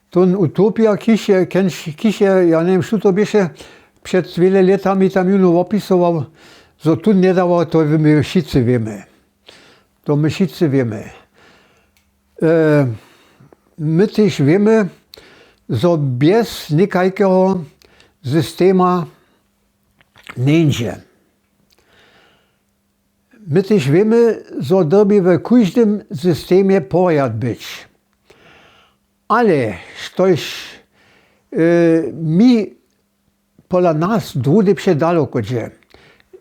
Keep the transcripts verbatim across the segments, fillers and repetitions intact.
Tón utopija kiše kenš kiše ja njewěm štó to běše, před wjele lětami tam jónu wopisował, zo tón njedawał, to my wšitcy wěmy. To my wšitcy wěmy. My tež wěmy, zo bjez někajkeho systema njeńdźe. My tež wěmy, zo dyrbi w kóždym systemje porjad być. Ale štož mi pola nas druhdy předaloko dźe,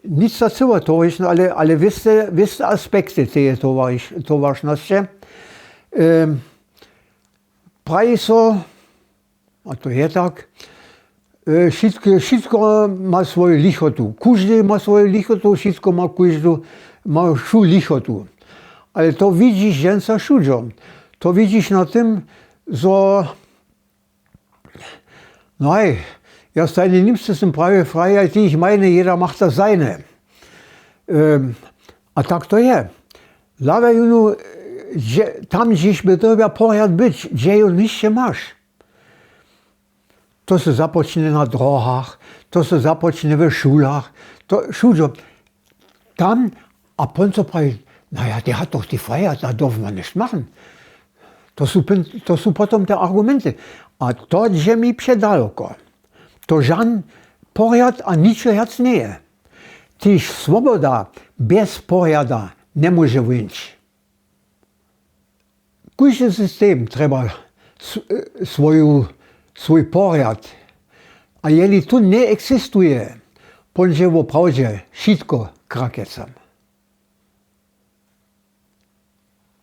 nic za cyłe towaršne, ale wěste aspekty teje towaršnosće, praji so, a to je tak, wšitko ma swoju lichotu, kóždy ma swoju lichotu, wšitko ma kóždu ma wšu lichotu. Ale to widźiš dźensa wšudźo. To widźiš na tym, zo no haj, ja stajnje nimsce sym prawje frajaj ti jich majne jeda machta zajne. A tak to je. Hlada jónu tam hdźež by dyrbja porjad być, hdźe jón hišće maš. To so započnje na drohach, to so započnje w šulach, to wšudźo. Tam a pón so praji, na ja dej hato ti fraja da dyrfmy něšt machen. To su potom te argumenty. A to dźe mi předaloko. To žan porjad a ničo wjac njeje. Tež swoboda bjez porjada njemóže wóńć. Kóždy system trjeba swój porjad. A jeli tón njeexistuje, póńdźe woprawdźe wšitko krakecam.